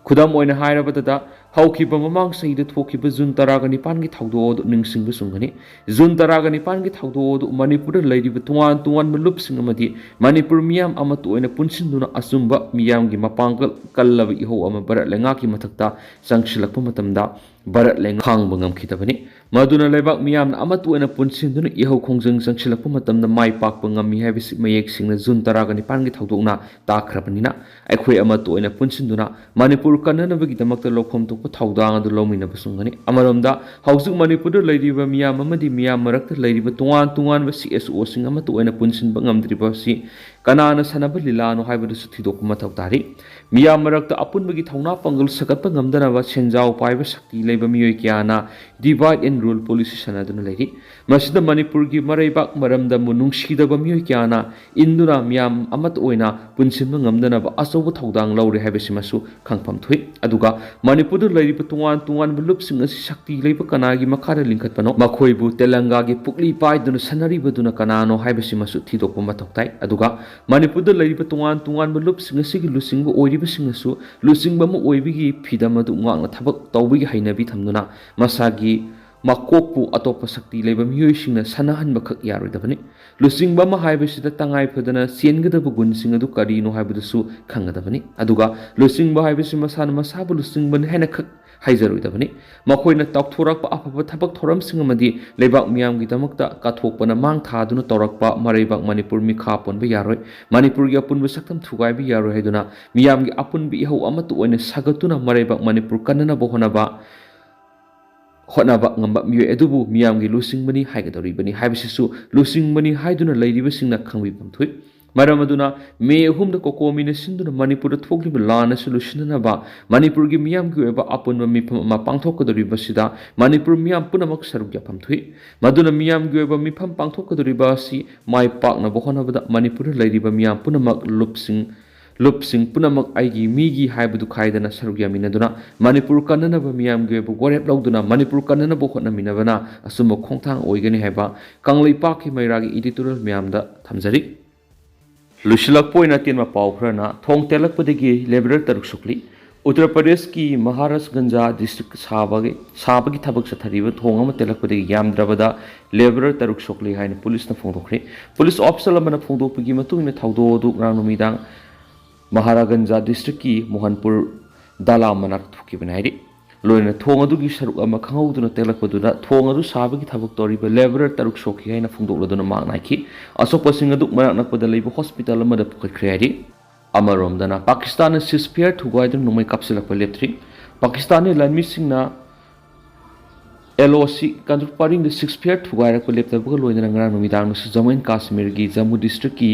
ꯈꯨꯗꯝ ꯑꯣꯏꯅ ꯍꯥꯏꯔꯕꯗ, ꯍꯧꯈꯤꯕ ꯃꯃꯥꯡ ꯆꯍꯤꯗ ꯊꯣꯛꯈꯤꯕ ꯖꯨꯟ ꯇꯔꯥꯒ ꯅꯤꯄꯥꯟꯒꯤ ꯊꯧꯗꯣꯛ ꯑꯗꯨ ꯅꯤꯡꯁꯤꯡꯕ ꯆꯨꯝꯒꯅꯤ꯫ ꯖꯨꯟ ꯇꯔꯥꯒ ꯅꯤꯄꯥꯟꯒꯤ ꯊꯧꯗꯣꯛ ꯑꯗꯨ ꯃꯅꯤꯄꯨꯔꯗ ꯂꯩꯔꯤꯕ ꯇꯣꯉꯥꯟ ꯇꯣꯉꯥꯟꯕ ꯂꯨꯞꯁꯤꯡ ꯑꯃꯗꯤ ꯃꯅꯤꯄꯨꯔ ꯃꯤꯌꯥꯝ ꯑꯃꯠꯇ ꯑꯣꯏꯅ ꯄꯨꯟꯁꯤꯟꯗꯨꯅ ꯑꯆꯨꯝꯕ ꯃꯤꯌꯥꯝꯒꯤ ꯃꯄꯥꯡꯒꯜ ꯀꯜꯂꯕ ꯏꯍꯧ ꯑꯃ ꯚꯥꯔꯠ ꯂꯩꯉꯥꯛꯀꯤ ꯃꯊꯛꯇ ꯆꯪꯁꯤꯜꯂꯛꯄ ꯃꯇꯝꯗ ꯚꯥꯔꯠ ꯂꯩꯉꯥꯛ ꯈꯥꯡꯕ ꯉꯝꯈꯤꯗꯕꯅꯤ꯫ ꯃꯗꯨꯅ ꯂꯩꯕꯥꯛ ꯃꯤꯌꯥꯝꯅ ꯑꯃꯠꯇ ꯑꯣꯏꯅ ꯄꯨꯟꯁꯤꯟꯗꯨꯅ ꯏꯍꯧ ꯈꯣꯡꯖꯪ ꯆꯪꯁꯤꯜꯂꯛꯄ ꯃꯇꯝꯗ ꯃꯥꯏ ꯄꯥꯛꯄ ꯉꯝꯃꯤ ꯍꯥꯏꯕꯁꯤ ꯃꯌꯦꯛ ꯁꯦꯡꯅ ꯖꯨꯟ ꯇꯔꯥꯒ ꯅꯤꯄꯥꯟꯒꯤ ꯊꯧꯗꯣꯛꯅ ꯇꯥꯛꯈ꯭ꯔꯕꯅꯤꯅ, ꯑꯩꯈꯣꯏ ꯑꯃꯠꯇ ꯑꯣꯏꯅ ꯄꯨꯟꯁꯤꯟꯗꯨꯅ ꯃꯅꯤꯄꯨꯔ ꯀꯟꯅꯅꯕꯒꯤꯗꯃꯛꯇ ꯂꯧꯐꯝ ꯊꯣꯛꯄ ꯊꯧꯗꯥꯡ ꯑꯗꯨ ꯂꯧꯃꯤꯟꯅꯕ ꯆꯨꯝꯒꯅꯤ꯫ ꯑꯃꯔꯣꯝꯗ, ꯍꯧꯖꯤꯛ ꯃꯅꯤꯄꯨꯔꯗ ꯂꯩꯔꯤꯕ ꯃꯤꯌꯥꯝ ꯑꯃꯗꯤ ꯃꯤꯌꯥꯝ ꯃꯔꯛꯇ ꯂꯩꯔꯤꯕ ꯇꯣꯉꯥꯟ ꯇꯣꯉꯥꯟꯕ ꯁꯤ ꯑꯦꯁ ꯑꯣꯁꯤꯡ ꯑꯃꯠꯇ ꯑꯣꯏꯅ ꯄꯨꯟꯁꯤꯟꯕ ꯉꯝꯗ꯭ꯔꯤꯕ ꯑꯁꯤ ꯀꯅꯥꯅ ꯁꯥꯟꯅꯕ ꯂꯤꯂꯥꯅꯣ ꯍꯥꯏꯕꯗꯨꯁꯨ ꯊꯤꯗꯣꯛꯄ ꯃꯊꯧ ꯇꯥꯔꯤ꯫ ꯃꯤꯌꯥꯝ ꯃꯔꯛꯇ ꯑꯄꯨꯟꯕꯒꯤ ꯊꯧꯅꯥ ꯄꯥꯡꯒꯜ ꯁꯥꯒꯠꯄ ꯉꯝꯗꯅꯕ ꯁꯦꯟꯖꯥꯎ ꯄꯥꯏꯕ ꯁꯛꯇꯤ ꯂꯩꯕ ꯃꯤꯑꯣꯏ ꯀꯌꯥꯅ divide and rule policy ꯁꯥꯟꯅꯗꯨꯅ ꯂꯩꯔꯤ꯫ ꯃꯁꯤꯗ ꯃꯅꯤꯄꯨꯔꯒꯤ ꯃꯔꯩꯕꯥꯛ ꯃꯔꯝꯗ ꯃꯨ-, ꯅꯨꯡꯁꯤꯗꯕ ꯃꯤꯑꯣꯏ ꯀꯌꯥꯅ ꯏꯟꯗꯨꯅ ꯃꯤꯌꯥꯝ ꯑꯃꯠꯇ ꯑꯣꯏꯅ ꯄꯨꯟꯁꯤꯟꯕ ꯉꯝꯗꯅꯕ ꯑꯆꯧꯕ ꯊꯧꯗꯥꯡ ꯂꯧꯔꯦ ꯍꯥꯏꯕꯁꯤꯃꯁꯨ ꯈꯪꯐꯝ ꯊꯣꯛꯏ꯫ ꯑꯗꯨꯒ ꯃꯅꯤꯄꯨꯔꯗ ꯂꯩꯔꯤꯕ ꯇꯣꯉꯥꯟ ꯇꯣꯉꯥꯟꯕ ꯂꯨꯞꯁꯤꯡ ꯑꯁꯤ ꯁꯛꯇꯤ ꯂꯩꯕ ꯀꯅꯥꯒꯤ ꯃꯈꯥꯗ ꯂꯤꯡꯈꯠꯄꯅꯣ, ꯃꯈꯣꯏꯕꯨ ꯇꯦꯂꯪꯒꯥꯒꯤ ꯄꯨꯛꯂꯤ ꯄꯥꯏꯗꯨꯅ ꯁꯥꯟꯅꯔꯤꯕꯗꯨꯅ ꯀꯅꯥꯅꯣ ꯍꯥꯏꯕꯁꯤꯃꯁꯨ ꯊꯤꯗꯣꯛꯄ ꯃꯊꯧ ꯇꯥꯏ꯫ ꯑꯗꯨꯒ ꯃꯅꯤꯄꯨꯔꯗ ꯂꯩꯔꯤꯕ ꯇꯣꯉꯥꯟ ꯇꯣꯉꯥꯟꯕ ꯂꯨꯞꯁꯤꯡ ꯑꯁꯤꯒꯤ ꯂꯨꯆꯤꯡꯕ ꯑꯣꯏꯔꯤꯕꯁꯤꯡꯅꯁꯨ ꯂꯨꯆꯤꯡꯕ ꯑꯃ ꯑꯣꯏꯕꯒꯤ ꯐꯤꯗꯝ ꯑꯗꯨ ꯉꯥꯛꯅ ꯊꯕꯛ ꯇꯧꯕꯒꯤ ꯍꯩꯅꯕꯤ ꯊꯝꯗꯨꯅ ꯃꯁꯥꯒꯤ ꯃꯀꯣꯛꯄꯨ ꯑꯇꯣꯞꯄ ꯁꯛꯇꯤ ꯂꯩꯕ ꯃꯤꯑꯣꯏꯁꯤꯡꯅ ꯁꯥꯟꯅꯍꯟꯕꯈꯛ ꯌꯥꯔꯣꯏꯗꯕꯅꯤ꯫ ꯂꯨꯆꯤꯡꯕ ꯑꯃ ꯍꯥꯏꯕꯁꯤꯗ ꯇꯉꯥꯏ ꯐꯗꯅ ꯆꯦꯟꯒꯗꯕ ꯒꯨꯟꯁꯤꯡ ꯑꯗꯨ ꯀꯔꯤꯅꯣ ꯍꯥꯏꯕꯗꯨꯁꯨ ꯈꯪꯒꯗꯕꯅꯤ꯫ ꯑꯗꯨꯒ ꯂꯨꯆꯤꯡꯕ ꯍꯥꯏꯕꯁꯤ ꯃꯁꯥꯅ ꯃꯁꯥꯕꯨ ꯂꯨꯆꯤꯡꯕꯅꯤ ꯍꯥꯏꯅ ꯈꯛ ꯍꯥꯏꯖꯔꯣꯏꯗꯕꯅꯤ꯫ ꯃꯈꯣꯏꯅ ꯇꯧꯊꯣꯔꯛꯄ ꯑꯐꯕ ꯊꯕꯛ ꯊꯧꯔꯝꯁꯤꯡ ꯑꯃꯗꯤ ꯂꯩꯕꯥꯛ ꯃꯤꯌꯥꯝꯒꯤꯗꯃꯛꯇ ꯀꯠꯊꯣꯛꯄꯅ ꯃꯥꯡ ꯊꯥꯗꯨꯅ ꯇꯧꯔꯛꯄ ꯃꯔꯩꯕꯥꯛ ꯃꯅꯤꯄꯨꯔ ꯃꯤꯈꯥ ꯄꯣꯟꯕ ꯌꯥꯔꯣꯏ꯫ ꯃꯅꯤꯄꯨꯔꯒꯤ ꯑꯄꯨꯟꯕ ꯁꯛꯇꯝ ꯊꯨꯒꯥꯏꯕ ꯌꯥꯔꯣꯏ ꯍꯥꯏꯗꯨꯅ ꯃꯤꯌꯥꯝꯒꯤ ꯑꯄꯨꯟꯕ ꯏꯍꯧ ꯑꯃꯠꯇ ꯑꯣꯏꯅ ꯁꯥꯒꯠꯇꯨꯅ ꯃꯔꯩꯕꯥꯛ ꯃꯅꯤꯄꯨꯔ ꯀꯟꯅꯅꯕ ꯍꯣꯠꯅꯕ ꯍꯣꯠꯅꯕ ꯉꯝꯕ ꯃꯤꯑꯣꯏ ꯑꯗꯨꯕꯨ ꯃꯤꯌꯥꯝꯒꯤ ꯂꯨꯆꯤꯡꯕꯅꯤ ꯍꯥꯏꯒꯗꯧꯔꯤꯕꯅꯤ ꯍꯥꯏꯕꯁꯤꯁꯨ ꯂꯨꯆꯤꯡꯕꯅꯤ ꯍꯥꯏꯗꯨꯅ ꯂꯩꯔꯤꯕꯁꯤꯡꯅ ꯈꯪꯕꯤꯐꯝ ꯊꯣꯛꯏ꯫ ꯃꯔꯝ ꯑꯗꯨꯅ ꯃꯦ ꯑꯍꯨꯝꯗ ꯀꯣꯀꯣꯃꯤꯅ ꯁꯤꯟꯗꯨꯅ ꯃꯅꯤꯄꯨꯔꯗ ꯊꯣꯛꯂꯤꯕ ꯂꯥꯟ ꯑꯁꯤ ꯂꯣꯏꯁꯤꯟꯅꯅꯕ ꯃꯅꯤꯄꯨꯔꯒꯤ ꯃꯤꯌꯥꯝꯒꯤ ꯑꯣꯏꯕ ꯑꯄꯨꯟꯕ ꯃꯤꯐꯝ ꯑꯃ ꯄꯥꯡꯊꯣꯛꯀꯗꯧꯔꯤꯕꯁꯤꯗ ꯃꯅꯤꯄꯨꯔ ꯃꯤꯌꯥꯝ ꯄꯨꯝꯅꯃꯛ ꯁꯔꯨꯛ ꯌꯥꯐꯝ ꯊꯣꯛꯏ꯫ ꯃꯗꯨꯅ ꯃꯤꯌꯥꯝꯒꯤ ꯑꯣꯏꯕ ꯃꯤꯐꯝ ꯄꯥꯡꯊꯣꯛꯀꯗꯧꯔꯤꯕ ꯑꯁꯤ ꯃꯥꯏ ꯄꯥꯛꯅꯕ ꯍꯣꯠꯅꯕꯗ ꯃꯅꯤꯄꯨꯔꯗ ꯂꯩꯔꯤꯕ ꯃꯤꯌꯥꯝ ꯄꯨꯝꯅꯃꯛ ꯂꯨꯞꯁꯤꯡ ꯂꯨꯞꯁꯤꯡ ꯄꯨꯝꯅꯃꯛ ꯑꯩꯒꯤ ꯃꯤꯒꯤ ꯍꯥꯏꯕꯗꯨ ꯈꯥꯏꯗꯅ ꯁꯔꯨꯛ ꯌꯥꯃꯤꯟꯅꯗꯨꯅ ꯃꯅꯤꯄꯨꯔ ꯀꯟꯅꯅꯕ ꯃꯤꯌꯥꯝꯒꯤ ꯑꯣꯏꯕ ꯋꯥꯔꯦꯞ ꯂꯧꯗꯨꯅ ꯃꯅꯤꯄꯨꯔ ꯀꯟꯅꯅꯕ ꯍꯣꯠꯅꯃꯤꯟꯅꯕꯅ ꯑꯆꯨꯝꯕ ꯈꯣꯡꯊꯥꯡ ꯑꯣꯏꯒꯅꯤ ꯍꯥꯏꯕ ꯀꯪꯂꯩꯄꯥꯛꯀꯤ ꯃꯩꯔꯥꯒꯤ editorial ꯃꯌꯥꯝꯗ ꯊꯝꯖꯔꯤ꯫ ꯂꯣꯏꯁꯤꯜꯂꯛꯄ ꯑꯣꯏꯅ ꯑꯇꯦꯟꯕ ꯄꯥꯎ ꯈꯔꯅ, ꯊꯣꯡ ꯇꯦꯛꯂꯛꯄꯗꯒꯤ laborer ꯇꯔꯨꯛ ꯁꯣꯛꯂꯤ꯫ ꯎꯠꯇꯔ ꯄ꯭ꯔꯗꯦꯁꯀꯤ ꯃꯍꯥꯔꯥꯖꯒꯟꯖ district ꯁꯥꯕꯒꯤ, ꯁꯥꯕꯒꯤ ꯊꯕꯛ ꯆꯠꯊꯔꯤꯕ ꯊꯣꯡ ꯑꯃ ꯇꯦꯛꯂꯛꯄꯗꯒꯤ ꯌꯥꯝꯗ꯭ꯔꯕꯗ laborer ꯇꯔꯨꯛ ꯁꯣꯛꯂꯤ ꯍꯥꯏꯅ ꯄꯨꯂꯤꯁꯅ ꯐꯣꯡꯗꯣꯛꯈ꯭ꯔꯦ꯫ ꯄꯨꯂꯤꯁ official ꯑꯃꯅ ꯐꯣꯡꯗꯣꯛꯄꯒꯤ ꯃꯇꯨꯡ ꯏꯟꯅ ꯊꯧꯗꯣꯛ ꯑꯗꯨ ꯉꯔꯥꯡ ꯅꯨꯃꯤꯗꯥꯡ ꯃꯍꯥꯔꯥꯖꯒꯟꯖ district ꯀꯤ ꯃꯣꯍꯟꯄꯨꯔ ꯗꯂꯥ ꯃꯅꯥꯛꯇ ꯊꯣꯛꯈꯤꯕꯅꯤ ꯍꯥꯏꯔꯤ꯫ ꯂꯣꯏꯅꯅ ꯊꯣꯡ ꯑꯗꯨꯒꯤ ꯁꯔꯨꯛ ꯑꯃ ꯈꯪꯍꯧꯗꯅ ꯇꯦꯛꯂꯛꯄꯗꯨꯗ ꯊꯣꯡ ꯑꯗꯨ ꯁꯥꯕꯒꯤ ꯊꯕꯛ ꯇꯧꯔꯤꯕ laborer ꯇꯔꯨꯛ ꯁꯣꯛꯈꯤ ꯍꯥꯏꯅ ꯐꯣꯡꯗꯣꯛꯂꯗꯨꯅ ꯃꯍꯥꯛ ꯅꯥꯏꯈꯤ꯫ ꯑꯁꯣꯛꯄꯁꯤꯡ ꯑꯗꯨ ꯃꯅꯥꯛ ꯅꯛꯄꯗ ꯂꯩꯕ hospital ꯑꯃꯗ ꯄꯨꯈꯠꯈ꯭ꯔꯦ ꯍꯥꯏꯔꯤ꯫ ꯑꯃꯔꯣꯝꯗꯅ ꯄꯥꯀꯤꯁꯇꯥꯟꯅ ceasefire ꯊꯨꯒꯥꯏꯗꯨꯅ ꯅꯣꯡꯃꯩ ꯀꯥꯞꯁꯤꯜꯂꯛꯄ ꯂꯦꯞꯇ꯭ꯔꯤ꯫ ꯄꯥꯀꯤꯁꯇꯥꯟꯒꯤ ꯂꯥꯟꯃꯤꯁꯤꯡꯅ L O C control ꯄꯔꯤꯡꯗ ceasefire ꯊꯨꯒꯥꯏꯔꯛꯄ ꯂꯦꯞꯇꯕꯒ ꯂꯣꯏꯅꯅ ꯉꯔꯥꯡ ꯅꯨꯃꯤꯗꯥꯡꯗꯁꯨ ꯖꯝꯃꯨ ꯑꯦꯟ ꯀꯥꯁꯃꯤꯔꯒꯤ ꯖꯝꯃꯨ district ꯀꯤ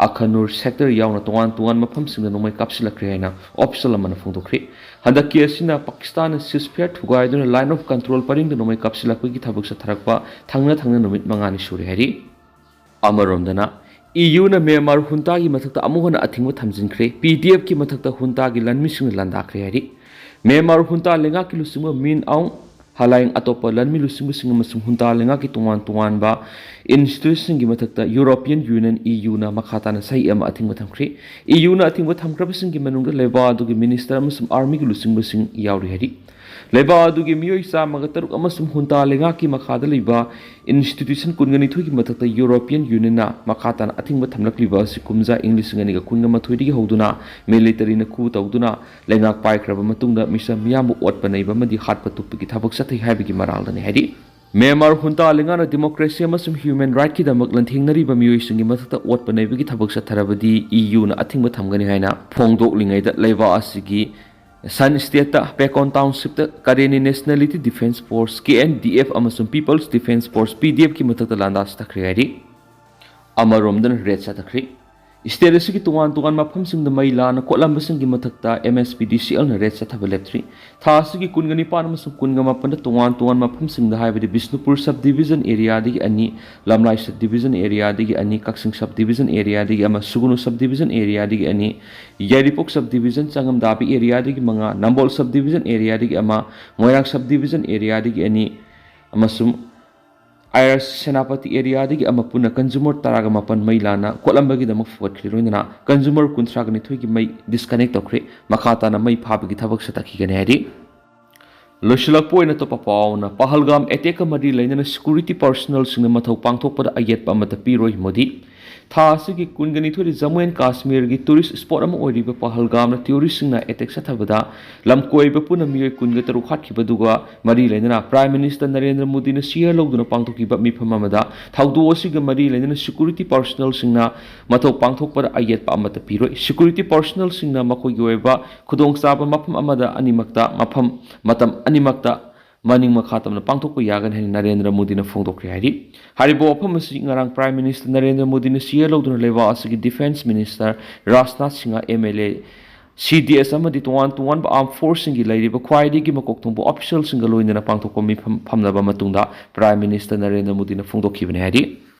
ꯑꯈꯅꯨꯔ sector ꯌꯥꯎꯅ ꯇꯣꯉꯥꯟ ꯇꯣꯉꯥꯟꯕ ꯃꯐꯝꯁꯤꯡꯗ ꯅꯣꯡꯃꯩ ꯀꯥꯞꯁꯤꯜꯂꯛꯈ꯭ꯔꯦ ꯍꯥꯏꯅ official ꯑꯃꯅ ꯐꯣꯡꯗꯣꯛꯈ꯭ꯔꯦ꯫ ꯍꯟꯗꯛꯀꯤ ꯑꯁꯤꯅ ꯄꯥꯀꯤꯁꯇꯥꯟꯅ ceasefire ꯊꯨꯒꯥꯏꯗꯨꯅ line of control ꯄꯔꯤꯡꯗ ꯅꯣꯡꯃꯩ ꯀꯥꯞꯁꯤꯜꯂꯛꯄꯒꯤ ꯊꯕꯛ ꯆꯠꯊꯔꯛꯄ ꯊꯪꯅ ꯊꯪꯅ ꯅꯨꯃꯤꯠ ꯃꯉꯥꯅꯤ ꯁꯨꯔꯦ ꯍꯥꯏꯔꯤ꯫ ꯑꯃꯔꯣꯝꯗꯅ, E U ꯅ ꯃ꯭ꯌꯥꯟꯃꯥꯔ ꯍꯨꯟꯇꯥꯒꯤ ꯃꯊꯛꯇ ꯑꯃꯨꯛ ꯍꯟꯅ ꯑꯊꯤꯡꯕ ꯊꯝꯖꯤꯟꯈ꯭ꯔꯦ꯫ P D F ꯀꯤ ꯃꯊꯛꯇ ꯍꯨꯟꯇꯥꯒꯤ ꯂꯥꯟꯃꯤꯁꯤꯡꯅ ꯂꯥꯟꯗꯥꯈ꯭ꯔꯦ ꯍꯥꯏꯔꯤ꯫ ꯃ꯭ꯌꯥꯟꯃꯥꯔ ꯍꯨꯟꯇꯥ ꯂꯩꯉꯥꯛꯀꯤ ꯂꯨꯆꯤꯡꯕ ꯃꯤꯟ ꯑꯥꯎꯡ ꯍꯂꯥꯏꯡ ꯑꯇꯣꯞꯄ ꯂꯥꯟꯃꯤ ꯂꯨꯆꯤꯡꯕꯁꯤꯡ ꯑꯃꯁꯨꯡ ꯍꯨꯟꯇꯥ ꯂꯩꯉꯥꯛꯀꯤ ꯇꯣꯉꯥꯟ ꯇꯣꯉꯥꯟꯕ institution ꯁꯤꯡꯒꯤ ꯃꯊꯛꯇ European Union, E U ꯅ ꯃꯈꯥ ꯇꯥꯅ ꯆꯍꯤ ꯑꯃ ꯑꯊꯤꯡꯕ ꯊꯝꯈ꯭ꯔꯦ꯫ E U ꯅ ꯑꯊꯤꯡꯕ ꯊꯝꯈ꯭ꯔꯕꯁꯤꯡꯒꯤ ꯃꯅꯨꯡꯗ ꯂꯩꯕꯥꯛ ꯑꯗꯨꯒꯤ minister ꯑꯃꯁꯨꯡ army ꯒꯤ ꯂꯨꯆꯤꯡꯕꯁꯤꯡ ꯌꯥꯎꯔꯤ ꯍꯥꯏꯔꯤ꯫ ꯂꯩꯕꯥꯛ ꯑꯗꯨꯒꯤ ꯃꯤꯑꯣꯏ ꯆꯥꯝꯃꯒ ꯇꯔꯨꯛ ꯑꯃꯁꯨꯡ ꯍꯨꯟꯇꯥ ꯂꯩꯉꯥꯛꯀꯤ ꯃꯈꯥꯗ ꯂꯩꯕ institution ꯀꯨꯟꯒ ꯅꯤꯊꯣꯏꯒꯤ ꯃꯊꯛꯇ European Union ꯅ ꯃꯈꯥ ꯇꯥꯅ ꯑꯊꯤꯡꯕ ꯊꯝꯂꯛꯂꯤꯕ ꯑꯁꯤ ꯀꯨꯝꯖꯥ ꯏꯪ ꯂꯤꯁꯤꯡ ꯑꯅꯤꯒ ꯀꯨꯟꯒ ꯃꯥꯊꯣꯏꯗꯒꯤ ꯍꯧꯗꯨꯅ military ꯅ coup ꯇꯧꯗꯨꯅ ꯂꯩꯉꯥꯛ ꯄꯥꯏꯈ꯭ꯔꯕ ꯃꯇꯨꯡꯗ ꯃꯤꯆꯝ ꯃꯤꯌꯥꯝꯕꯨ ꯑꯣꯠꯄ ꯅꯩꯕ ꯑꯃꯗꯤ ꯍꯥꯠꯄ ꯇꯨꯞꯄꯒꯤ ꯊꯕꯛ ꯆꯠꯊꯩ ꯍꯥꯏꯕꯒꯤ ꯃꯔꯥꯜꯗꯅꯤ ꯍꯥꯏꯔꯤ꯫ ꯃ꯭ꯌꯥꯟꯃꯥꯔ ꯍꯨꯟꯇꯥ ꯂꯩꯉꯥꯛꯅ democracy ꯑꯃꯁꯨꯡ human right ꯀꯤꯗꯃꯛ ꯂꯥꯟꯊꯦꯡꯅꯔꯤꯕ ꯃꯤꯑꯣꯏꯁꯤꯡꯒꯤ ꯃꯊꯛꯇ ꯑꯣꯠꯄ ꯅꯩꯕꯒꯤ ꯊꯕꯛ ꯆꯠꯊꯔꯕꯗꯤ E U ꯅ ꯑꯊꯤꯡꯕ ꯊꯝꯒꯅꯤ ꯍꯥꯏꯅ ꯐꯣꯡꯗꯣꯛꯂꯤꯉꯩꯗ ꯂꯩꯕꯥꯛ ꯑꯁꯤꯒꯤ Shan state ꯇ Paekon township ꯇ Karenni Nationality Defence Force, K N D F, ꯑꯃꯁꯨꯡ People's Defence Force, P D F ꯀꯤ ꯃꯊꯛꯇ ꯂꯥꯟꯗꯥ ꯆꯠꯊꯈ꯭ꯔꯦ ꯍꯥꯏꯔꯤ꯫ ꯑꯃꯔꯣꯝꯗꯅ raid ꯆꯠꯊꯈ꯭ꯔꯤ꯫ ꯁ꯭ꯇꯦꯠ ꯑꯁꯤꯒꯤ ꯇꯣꯉꯥꯟ ꯇꯣꯉꯥꯟꯕ ꯃꯐꯝꯁꯤꯡꯗ ꯃꯩ ꯂꯥꯟꯅ ꯀꯣꯠꯂꯝꯕꯁꯤꯡꯒꯤ ꯃꯊꯛꯇ ꯑꯦꯝ ꯑꯦꯁ ꯄꯤ ꯗꯤ ꯁꯤ ꯑꯦꯜꯅ ꯔꯦꯗ ꯆꯠꯊꯕ ꯂꯦꯞꯇ꯭ꯔꯤ꯫ ꯊꯥ ꯑꯁꯤꯒꯤ ꯀꯨꯟꯒ ꯅꯤꯄꯥꯟ ꯑꯃꯁꯨꯡ ꯀꯨꯟꯒ ꯃꯥꯄꯟꯗ ꯇꯣꯉꯥꯟ ꯇꯣꯉꯥꯟꯕ ꯃꯐꯝꯁꯤꯡꯗ, ꯍꯥꯏꯕꯗꯤ ꯕꯤꯁꯅꯨꯄꯨꯔ ꯁꯕ ꯗꯤꯕꯤꯖꯟ ꯑꯦꯔꯤꯌꯥꯗꯒꯤ ꯑꯅꯤ, ꯂꯝꯂꯥꯏ ꯁꯕ ꯗꯤꯕꯤꯖꯟ ꯑꯦꯔꯤꯌꯥꯗꯒꯤ ꯑꯅꯤ, ꯀꯛꯆꯤꯡ ꯁꯕ ꯗꯤꯕꯤꯖꯟ ꯑꯦꯔꯤꯌꯥꯗꯒꯤ ꯑꯃ, ꯁꯨꯒꯨꯅꯨ ꯁꯕ ꯗꯤꯕꯤꯖꯟ ꯑꯦꯔꯤꯌꯥꯗꯒꯤ ꯑꯅꯤ, ꯌꯥꯏꯔꯤꯄꯣꯛ ꯁꯕ ꯗꯤꯕꯤꯖꯟ ꯆꯉꯝꯗꯥꯕꯤ ꯑꯦꯔꯤꯌꯥꯗꯒꯤ ꯃꯉꯥ, ꯅꯝꯕꯣꯜ ꯁꯕ ꯗꯤꯕꯤꯖꯟ ꯑꯦꯔꯤꯌꯥꯗꯒꯤ ꯑꯃ, ꯃꯣꯏꯔꯥꯡ ꯁꯕ ꯗꯤꯕꯤꯖꯟ ꯑꯦꯔꯤꯌꯥꯗꯒꯤ ꯑꯅꯤ ꯑꯃꯁꯨꯡ ꯑꯥꯏ ꯑꯥꯔ ꯁꯦꯅꯥꯄꯇꯤ ꯑꯦꯔꯤꯌꯥꯗꯒꯤ ꯑꯃ ꯄꯨꯟꯅ ꯀꯟꯖꯨꯃꯔ ꯇꯔꯥꯒ ꯃꯥꯄꯟ ꯃꯩ ꯂꯥꯟꯅ ꯀꯣꯠꯂꯝꯕꯒꯤꯗꯃꯛ ꯐꯨꯒꯠꯈ꯭ꯔꯦ꯫ ꯂꯣꯏꯅꯅ ꯀꯟꯖꯨꯃꯔ ꯀꯨꯟꯊ꯭ꯔꯥꯒ ꯅꯤꯊꯣꯏꯒꯤ ꯃꯩ ꯗꯤꯁꯀꯅꯦꯛ ꯇꯧꯈ꯭ꯔꯦ꯫ ꯃꯈꯥ ꯇꯥꯅ ꯃꯩ ꯐꯥꯕꯒꯤ ꯊꯕꯛ ꯆꯠꯊꯈꯤꯒꯅꯤ ꯍꯥꯏꯔꯤ꯫ ꯂꯣꯏꯁꯤꯜꯂꯛꯄ ꯑꯣꯏꯅ ꯑꯇꯣꯞꯄ ꯄꯥꯎꯅ ꯄꯍꯜꯒꯥꯝ ꯑꯦꯇꯦꯛꯀ ꯃꯔꯤ ꯂꯩꯅꯅ ꯁꯦꯀ꯭ꯌꯨꯔꯤꯇꯤ ꯄꯔꯁꯣꯅꯦꯜꯁꯤꯡꯅ ꯃꯊꯧ ꯄꯥꯡꯊꯣꯛꯄꯗ ꯑꯌꯦꯠꯄ ꯑꯃꯠꯇ ꯄꯤꯔꯣꯏ, ꯃꯣꯗꯤ꯫ ꯊꯥ ꯑꯁꯤꯒꯤ ꯀꯨꯟꯒ ꯅꯤꯊꯣꯏꯗ ꯖꯝꯃꯨ ꯑꯦꯟ ꯀꯥꯁꯃꯤꯔꯒꯤ ꯇꯨꯔꯤꯁ ꯁ꯭ꯄꯣꯠ ꯑꯃ ꯑꯣꯏꯔꯤꯕ ꯄꯍꯜꯒꯥꯝꯗ ꯇꯦꯔꯣꯔꯤꯁꯁꯤꯡꯅ ꯑꯦꯇꯦꯛ ꯆꯠꯊꯕꯗ ꯂꯝꯀꯣꯏꯕ ꯄꯨꯟꯅ ꯃꯤꯑꯣꯏ ꯀꯨꯟꯒ ꯇꯔꯨꯛ ꯍꯥꯠꯈꯤꯕꯗꯨꯒ ꯃꯔꯤ ꯂꯩꯅꯅ ꯄ꯭ꯔꯥꯏꯝ ꯃꯤꯅꯤꯁꯇꯔ ꯅꯔꯦꯟꯗ꯭ꯔ ꯃꯣꯗꯤꯅ ꯁꯤꯌꯔ ꯂꯧꯗꯨꯅ ꯄꯥꯡꯊꯣꯛꯈꯤꯕ ꯃꯤꯐꯝ ꯑꯃꯗ ꯊꯧꯗꯣꯛ ꯑꯁꯤꯒ ꯃꯔꯤ ꯂꯩꯅꯅ ꯁꯦꯀ꯭ꯌꯨꯔꯤꯇꯤ ꯄꯔꯁꯣꯅꯦꯜꯁꯤꯡꯅ ꯃꯊꯧ ꯄꯥꯡꯊꯣꯛꯄꯗ ꯑꯌꯦꯠꯄ ꯑꯃꯠꯇ ꯄꯤꯔꯣꯏ꯫ ꯁꯦꯀ꯭ꯌꯨꯔꯤꯇꯤ ꯄꯔꯁꯣꯅꯦꯜꯁꯤꯡꯅ ꯃꯈꯣꯏꯒꯤ ꯑꯣꯏꯕ ꯈꯨꯗꯣꯡꯆꯥꯕ ꯃꯐꯝ ꯑꯃꯗ ꯑꯅꯤꯃꯛꯇ, ꯃꯐꯝ, ꯃꯇꯝ ꯑꯅꯤꯃꯛꯇ ꯃꯅꯤꯡ ꯃꯈꯥ ꯇꯝꯅ ꯄꯥꯡꯊꯣꯛꯄ ꯌꯥꯒꯅꯤ ꯍꯥꯏꯅ ꯅꯔꯦꯟꯗ꯭ꯔ ꯃꯣꯗꯤꯅ ꯐꯣꯡꯗꯣꯛꯈ꯭ꯔꯦ ꯍꯥꯏꯔꯤ꯫ ꯍꯥꯏꯔꯤꯕ ꯋꯥꯐꯝ ꯑꯁꯤ ꯉꯔꯥꯡ ꯄ꯭ꯔꯥꯏꯝ ꯃꯤꯅꯤꯁꯇꯔ ꯅꯔꯦꯟꯗ꯭ꯔ ꯃꯣꯗꯤꯅ ꯁꯤꯌꯔ ꯂꯧꯗꯨꯅ ꯂꯩꯕꯥꯛ ꯑꯁꯤꯒꯤ defence minister Rajnath Singh, M L A, ꯁꯤ ꯗꯤ ꯑꯦꯁ ꯑꯃꯗꯤ ꯇꯣꯉꯥꯟ ꯇꯣꯉꯥꯟꯕ ꯑꯥꯔꯝ ꯐꯣꯔꯁꯁꯤꯡꯒꯤ ꯂꯩꯔꯤꯕ ꯈ꯭ꯋꯥꯏꯗꯒꯤ ꯃꯀꯣꯛ ꯊꯣꯡꯕ ꯑꯣꯐꯤꯁꯤꯌꯦꯜꯁꯤꯡꯒ ꯂꯣꯏꯅꯅ ꯄꯥꯡꯊꯣꯛꯄ ꯃꯤꯐꯝ ꯐꯝꯂꯕ ꯃꯇꯨꯡꯗ ꯄ꯭ꯔꯥꯏꯝ ꯃꯤꯅꯤꯁꯇꯔ ꯅꯔꯦꯟꯗ꯭ꯔ ꯃꯣꯗꯤꯅ ꯐꯣꯡꯗꯣꯛꯈꯤꯕꯅꯤ ꯍꯥꯏꯔꯤ꯫